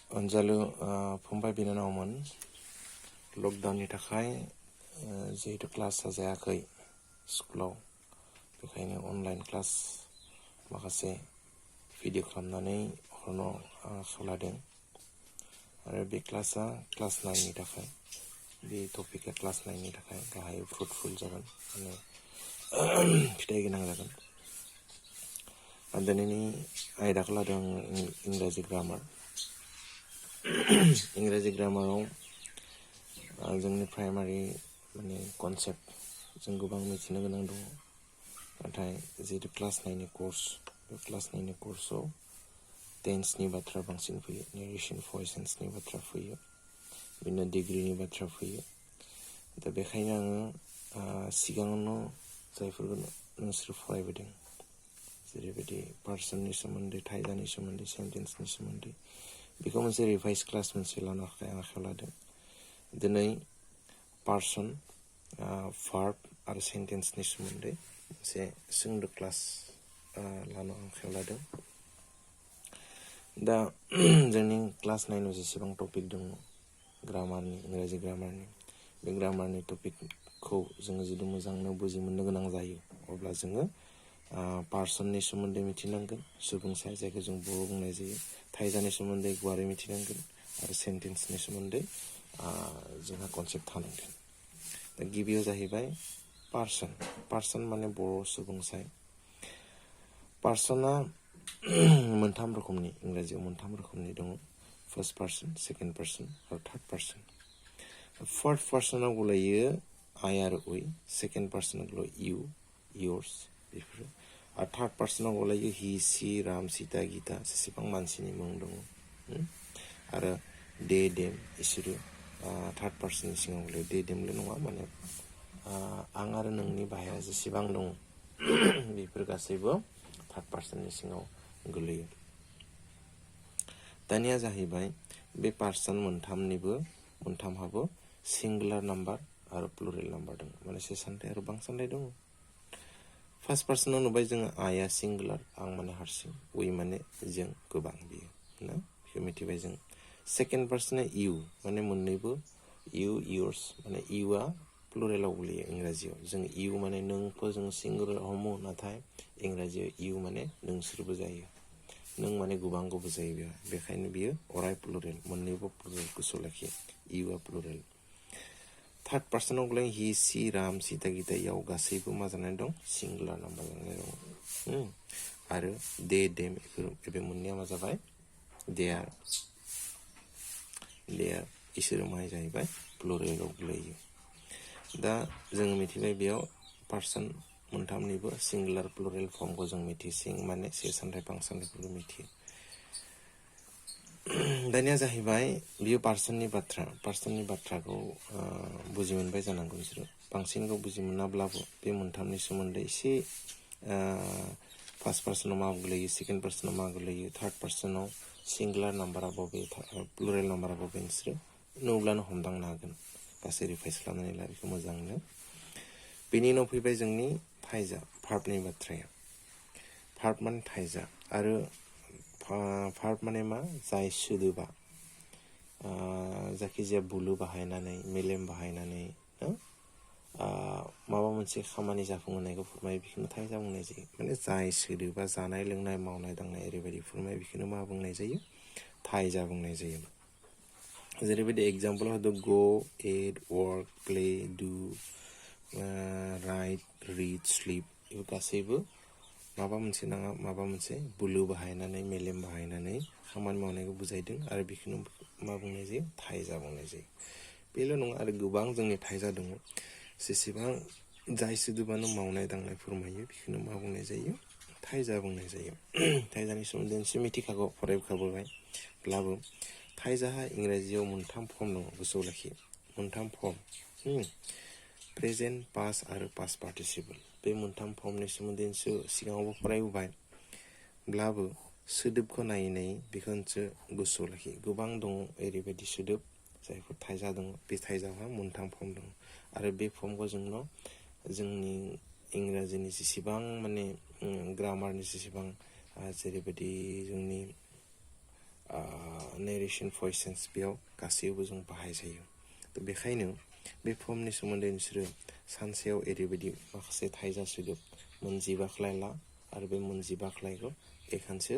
अनजालु फंबाय बिनानावमोन लकडाउननि थाखाय जिहेतु क्लासा जायाखै स्कुलाव बेखायनो अनलाइन क्लास माखासे भिडिअ खालामनानै हरनो आखायाव लादों आरो बे क्लासा क्लास 9नि थाखाय बे टपिकआ क्लास 9नि थाखाय गाहाय फ्रुटफुल जागोन माने फिथाइ गोनां जागोन दिनैनि आयदाखौ लादों इंराजि ग्रामार इंराजि ग्रामाराव जोंनि प्राइमारि माने कनसेप्ट जों गोबां मिथिनो गोनां दङ नाथाय जिहेतु क्लास 9नि कोर्स बे क्लास 9नि कोर्सआव टेन्सनि बाथ्रा बांसिन फैयो नेरेशन भइसेसनि बाथ्रा फैयो बिदिनो डिग्रीनि बाथ्रा फैयो दा बेखायनो आङो सिगाङावनो जायफोरखौ नोंसोर फरायबोदों जेरैबायदि पार्सननि सोमोन्दै थायजानि सोमोन्दै सेन्टेन्सनि सोमोन्दै बेखौ मोनसे रिभाइस क्लास मोनसे लानो थाखाय आं आखायाव लादों दिनै पार्सन भार्ब आरो सेन्टेन्सनि सोमोन्दै मोनसे सुंद' क्लास लानो आखायाव लादों दा जोंनि क्लास 9आव जेसेबां टपिक दङ ग्रामारनि इंराजि ग्रामारनि बे ग्रामारनि टपिकखौ जोङो जुदि मोजांनो बुजि मोननो गोनां जायो अब्ला जोङो पार्सननि सोमोन्दै मिथिनांगोन सुबुंसा जायखौ जों बर' बुंनाय जायो थायजानि सोमोन्दै गुवारै मिथिनांगोन आरो सेन्टेन्सनि सोमोन्दै जोंहा कनसेप्ट थानांगोन दा गिबियाव जाहैबाय पार्सन माने बर' सुबुंसाय पार्सना मोनथाम रोखोमनि इंराजियाव मोनथाम रोखोमनि दङ फार्स्ट पार्सन सेकेन्ड पार्सन आरो थार्ड पार्सन फार्स्ट पार्सनाव गोलैयो आइ आरो उइ सेकेन्ड पार्सनाव गोलैयो इउ योर्स बेफोरो आरो थार्ड पार्सनाव गोलैयो हि सि राम सीता गीता जेसेबां मानसिनि मुं दङ आरो दे देम इसोरो थार्ड पार्सननि सिङाव गोलैयो दे देमल' नङा माने आं आरो नोंनि बाहेरा जेसेबां दङ बेफोर गासैबो थार्ड पार्सननि सिङाव गोलैयो दानिया जाहैबाय बे पार्सन मोनथामहाबो सिंगुलार नाम्बार आरो प्लुरेल नाम्बार दङ माने से सानथाय आरो बांसानथाय दङ फार्स्ट पार्सनाव नुबाय जोङो आइआ सिंगुलार आं माने हारसिं उइ माने जों गोबां बियो ना बेखौ मिथिबाय जों सेकेन्ड पार्सना इउ माने मोननैबो इउ योर्स माने इउआ प्लुरेलाव गोलैयो इंराजियाव जों इउ माने नोंखौ जों सिंगुलार हमो नाथाय इंराजियाव इउ माने नोंसोरबो जायो नों माने गोबांखौबो जायो बेखायनो बियो अराय प्लुरेल मोननैबो प्लुरेलखौ लाखियो इउआ प्लुरेल थार्ड पार्सनाव गोलैयो हि सि राम सीता गीता याव गासैबो मा जानानै दं सिंगुलार नाम्बार जानानै दं आरो दे देम बे मोननैया मा जाबाय देयार इसोरो माय जाहैबाय प्लुरेलाव गोलैयो दा जों मिथिबाय बेयाव पार्सन मोनथामनिबो सिंगुलार प्लुरेल फर्मखौ जों मिथियो सिं माने से सानथाय बांसानथायफोरखौ मिथियो दानिया जाहैबाय बियो पार्सननि बाथ्राखौ बुजि मोनबाय जानांगौ बिसोरो बांसिनखौ बुजि मोनाब्लाबो बे मोनथामनि सोमोन्दै एसे फार्स्ट पार्सनाव मा गोलैयो सेकेन्ड पार्सनाव मा गोलैयो थार्ड पार्सनाव सिंगुलार नाम्बारा बबे प्लुरेल नाम्बारा बबे नोंसोरो नुब्लानो हमदांनो हागोन गासै रिभाइस खालामनानै ला बेखौ मोजांनो बेनि उनाव फैबाय जोंनि थायजा भार्बनि बाथ्राया भार्ब माने थायजा आरो भार्ब माने मा जाय सोदोबा जायखिजाया बुलु बाहायनानै मेलेम बाहायनानै माबा मोनसे खामानि जाफुंहोनायखौ फोरमायो बेखौनो थायजा बुंनाय जायो माने जाय सोदोबा जानाय लोंनाय मावनाय दांनाय ओरैबायदि फोरमायो बेखौनो मा बुंनाय जायो थायजा बुंनाय जायो जेरैबायदि एग्जाम्पल होदो गो एट वर्क प्ले डु राइट रिड स्लिप बेफोर गासैबो माबा मोनसे बुलु बाहायनानै मेलेम बाहायनानै खामानि मावनायखौ बुजायदों आरो बेखौनो मा बुंनाय जायो थायजा बुंनाय जायो बेल' नङा आरो गोबां जोंनि थायजा दङ जेसेबां जाय सोदोबानो मावनाय दांनाय फोरमायो बेखौनो मा बुंनाय जायो थायजा बुंनाय जायो थायजानि सोमोन्दै एसे मिथिखागौ फरायखाबोबायब्लाबो थायजाहा इंराजियाव मोनथाम फर्म दङ गोसोआव लाखि मोनथाम फर्म प्रेजेन्ट पास्ट आरो पास्ट पार्टिसिपल बे मोनथाम फर्मनि सोमोन्दै सिगाङावबो फरायबोबायब्लाबो सोदोबखौ नायै बेखौसो गोसोआव लाखि गोबां दङ ओरैबायदि सोदोब जायफोर थायजा दङ बे थायजाहा मोनथाम फर्म दङ आरो बे फर्मखौ जोंनि इंराजिनि जेसेबां माने ग्रामारनि जेसेबां जेरैबायदि जोंनि नेरेशन भइसेस बेयाव गासैयावबो जों बाहाय जायो बेखायनो बे फर्मनि सोमोन्दै नोंसोरो सानसेयाव ओरैबायदि माखासे थाइजा सोदोब मोनजिबाख्लाय ला आरो बे मोनजिबाख्लायखौ एखानसो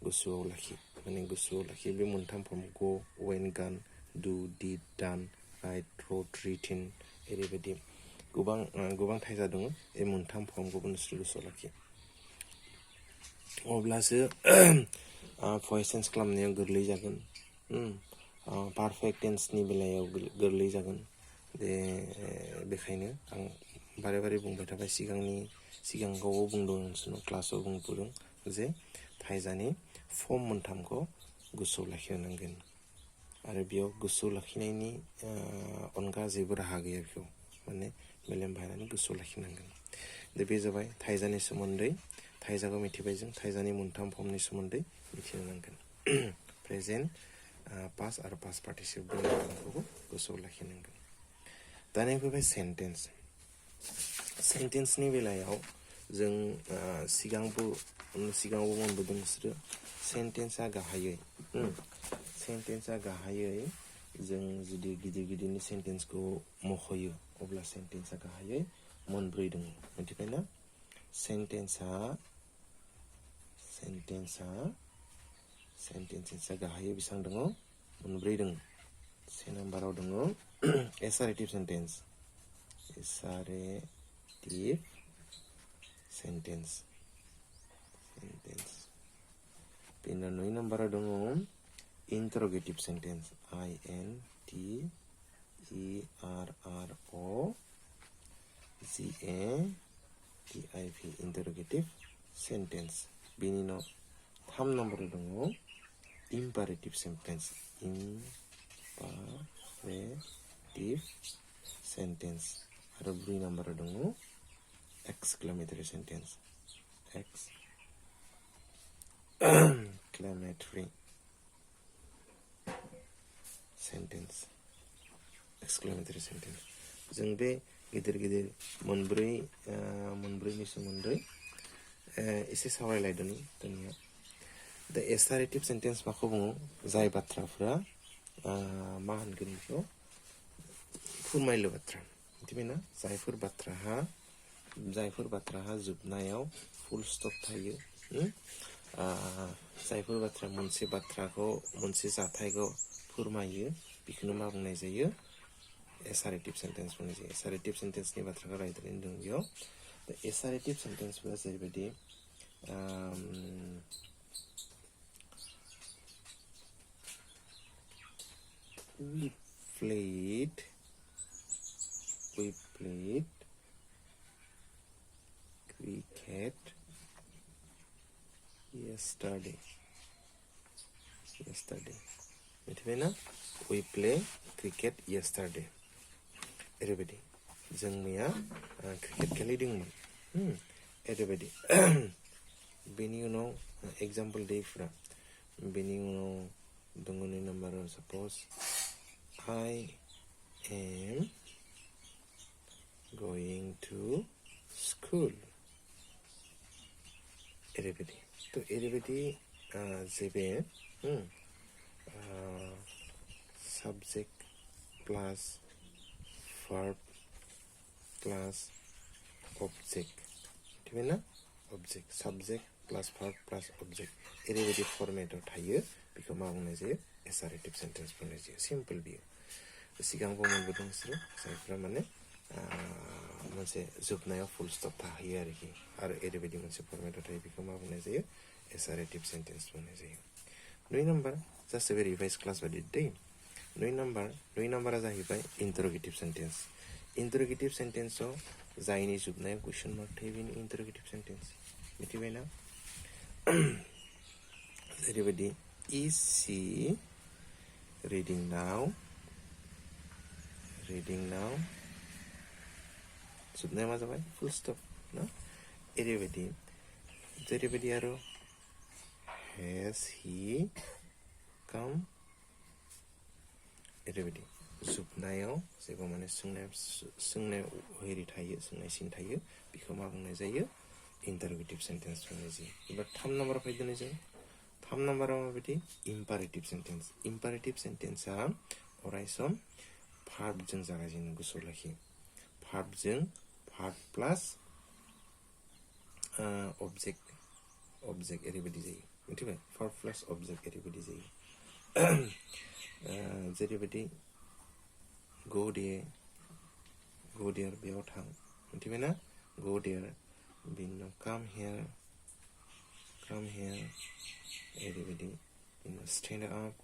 गोसोआव लाखि माने गोसोआव लाखि बे मोनथाम फर्म गो वेन गान डु डिड डान राइट रट रिटिन ओरैबायदि गोबां थाइजा दङ बे मोनथाम फर्मखौबो नोंसोर गोसोआव लाखि अब्लासो भइसेस खालामनायाव गोरलै जागोन पारफेक्ट टेन्सनि बेलायाव गोरलै जागोन बेखायनो आं बारे बारे बुंबाय थाबाय सिगाङाव बुंदों नोंसोरनो क्लासाव बुंबोदों जे थाइजानि फर्म मोनथामखौ गोसोआव लाखिनांगोन आरो बेयाव गोसोआव लाखिनायनि अनगा जेबो राहा गैया बेखौ माने मेलेम बाहायनानै गोसोआव लाखिनांगोन बे जाबाय थाइजानि सोमोन्दै थाइजाखौ मिथिबाय जों थाइजानि मोनथाम फर्मनि सोमोन्दै मिथिनो नांगोन प्रेजेन्ट पास्ट आरो पास्ट पार्टिसिपल मोनथामखौबो गोसोआव लाखिनांगोन दानिया फैबाय सेन्टेन्सनि बेलायाव जों सिगांबो मोनबोदों नोंसोरो सेन्टेन्सआ गाहायै जों जुदि गिदिरनि सेन्टेन्सखौ मख'यो अब्ला सेन्टेन्सआ गाहायै मोनब्रै दङ मिथिबायना सेन्टेन्सआ गाहायै बेसेबां दङ मोनब्रै दङ से नाम्बाराव दङ एसारेटिभ सेन्टेन्स बेनि 2 नाम्बाराव दङ इन्टारोगेटिभ सेन्टेन्स INTEROGATIV इन्टारोगेटिभ सेन्टेन्स बेनि उनाव 3 नाम्बाराव दङ इम्पारेटिभ सेन्टेन्स आरो 4 नाम्बाराव दङ एक्सक्लेमेटरि सेन्टेन्स एक्सक्लेमेटरि सेन्टेन्स जों बे गिदिर मोनब्रैनि सोमोन्दै एसे सावरायलायदों दिनै दा एसारेटिभ सेन्टेन्स माखौ बुङो जाय बाथ्राफोरा मा होनगोन बेखौ फोरमायलु बाथ्रा मिथिबायना जायफोर बाथ्राहा जोबनायाव फुल स्टप थायो जायफोर बाथ्रा मोनसे जाथायखौ फोरमायो बेखौनो मा बुंनाय जायो एसारेटिभ सेन्टेन्स बुंनाय जायो एसारेटिभ सेन्टेन्सनि बाथ्राखौ रायज्लायनाय दं बेयाव दा एसारेटिभ सेन्टेन्सफोरा जेरैबायदि we played cricket yesterday मिथिबायना we play cricket yesterday ओरैबायदि जों मैया क्रिकेट गेलेदोंमोन ओरैबायदि बेनि उनाव एग्जाम्पल डेफोरा बेनि उनाव दङ 2 नाम्बाराव साप'ज I am going to school ओरैबायदि जेबे subject plus verb plus object मिथिबायना object subject plus verb plus object ओरैबायदि फर्मेटआव थायो बेखौ मा बुंनाय जायो एसारेटिभ सेन्टेन्स बुंनाय जायो सिम्पल बियो सिगांबो मोनबोदों नोंसोरो जायफ्रा माने मोनसे जोबनायाव फुल स्टप थाहैयो आरोखि आरो ओरैबायदि मोनसे फर्मेटआव थायो बेखौ मा बुंनाय जायो एसारेटिभ सेन्टेन्स बुंनाय जायो 2 नाम्बार जास्ट बे रिभाइस क्लास बायदि दै 2 नाम्बारा जाहैबाय इन्टारोगेटिभ सेन्टेन्सआव जायनि जोबनायाव कुइसन मार्क थायो बेनो इन्टारोगेटिभ सेन्टेन्स मिथिबायना जेरैबायदि is she reading now जोबनाया मा जाबाय फुल स्टप ना जेरैबायदि आरो has he come ओरैबायदि जोबनायाव जेबो माने सोंनाय हेरि थायो सोंनाय सिन थायो बेखौ मा बुंनाय जायो इन्टारोगेटिभ सेन्टेन्स बुंनाय जायो एबार 3 नाम्बाराव फैदों जों 3 नाम्बाराव माबायदि इम्पारेटिभ सेन्टेन्स इम्पारेटिभ सेन्टेन्सआ अरायसम भार्बजों जागायजेनो गोसोआव लाखि भार्बजों भार्ब प्लास ऑब्जेक्ट ओरैबायदि जायो मिथिबाय भार्ब प्लास ऑब्जेक्ट ओरैबायदि जायो जेरैबायदि go there बेयाव थां मिथिबाय ना go there बिनि उनाव come here ओरैबायदि बिनि उनाव stand up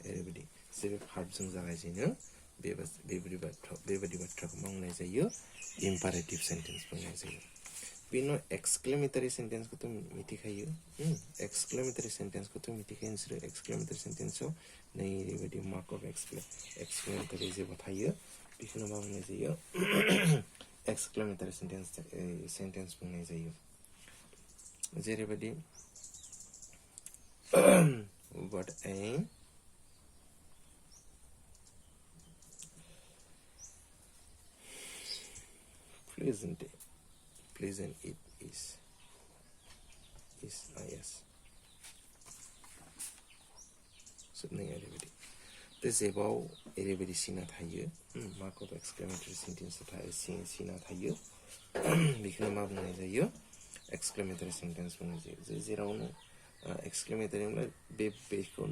ओरैबायदि जेबो भार्बजों जागायजेनो बेबायदि बाथ्राखौ मावनाय जायो इम्पारेटिभ सेन्टेन्स बुंनाय जायो बिनि उनाव एक्सक्लेमेटरि सेन्टेन्सखौथ' मिथिखायो एक्सक्लेमेटरि सेन्टेन्सखौथ' मिथिखायो नोंसोरो एक्सक्लेमेटरि सेन्टेन्सआव नै ओरैबायदि मार्क अफ एक्सक्लेमेटरि जेबो थायो बेखौनो मा बुंनाय जायो एक्सक्लेमेटरि सेन्टेन्स बुंनाय जायो जेरैबायदि what a pleasant it is yes जोबनाय ओरैबायदि बे जेबाव ओरैबायदि सिना थायो मार्क अफ एक्सक्लेमेटरि सेन्टेन्स सिना थायो बेखौनो मा बुंनाय जायो एक्सक्लेमेटरि सेन्टेन्स बुंनाय जायो जेरावनो एक्सक्लेमेटरि बेखौ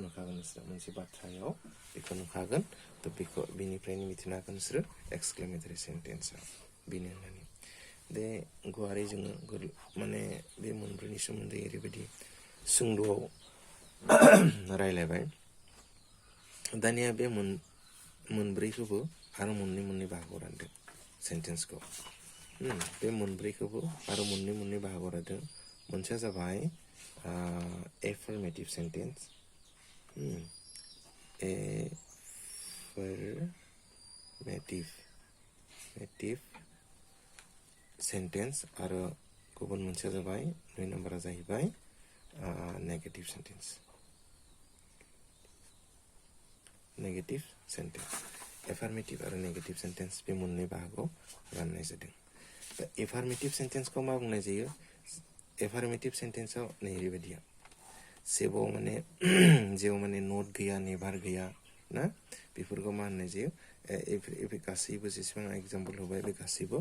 नुखागोन नोंसोरो मोनसे बाथ्रायाव बेखौ नुखागोन थ' बेखौ बेनिफ्रायनो मिथिनो हागोन नोंसोरो एक्सक्लेमेटरि सेन्टेन्सआ बेनो होननानै बे गुवारै जोङो माने बे मोनब्रैनि सोमोन्दै ओरैबायदि सुंद'आव रायलायबाय दानिया बे मोनब्रैखौबो आरो मोननै बाहागोआव रानदों सेन्टेन्सखौ बे मोनब्रैखौबो आरो मोननै बाहागोआव रानदों मोनसेया जाबाय affirmative sentence affirmative sentence आरो गुबुन मोनसेया जाबाय 2 नाम्बारा जाहैबाय negative sentence affirmative आरो negative sentence बे मोननै बाहागोआव राननाय जादों दा affirmative sentence खौ मा बुंनाय जायो affirmative sentence-आव नै ओरैबायदिया जेबाव माने नट गैया नेभार गैया ना बेफोरखौ मा होननाय जायो गासैबो जेसेबां एग्जाम्पल होबाय बे गासैबो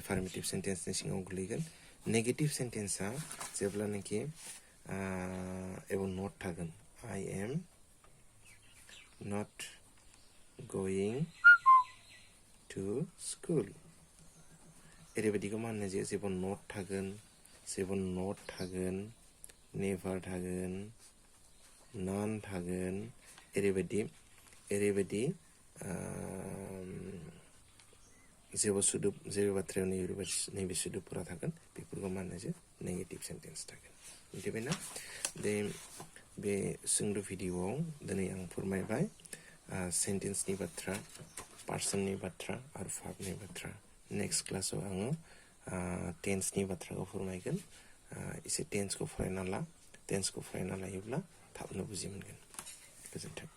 affirmative sentence-नि सिङाव गोलैगोन negative sentence-आ जेब्लानाखि एबो नट थागोन I am not going to school ओरैबायदिखौ मा होननाय जायो जेबो नट थागोन नेभार थागोन नान थागोन ओरैबायदि जेबो बाथ्रायाव नैबे सोदोबफोरा थागोन बेफोरखौ मा होननाय जायो नेगेटिभ सेन्टेन्स थागोन मिथिबायना बे सुंद' भिडिअ'आव दिनै आं फोरमायबाय सेन्टेन्सनि बाथ्रा पार्सननि बाथ्रा आरो भार्बनि बाथ्रा नेक्स्ट क्लासाव आङो टेन्सनि बाथ्राखौ फोरमायगोन एसे टेन्सखौ फरायना लायोब्ला थाबनो बुजि मोनगोन गोजोन्थों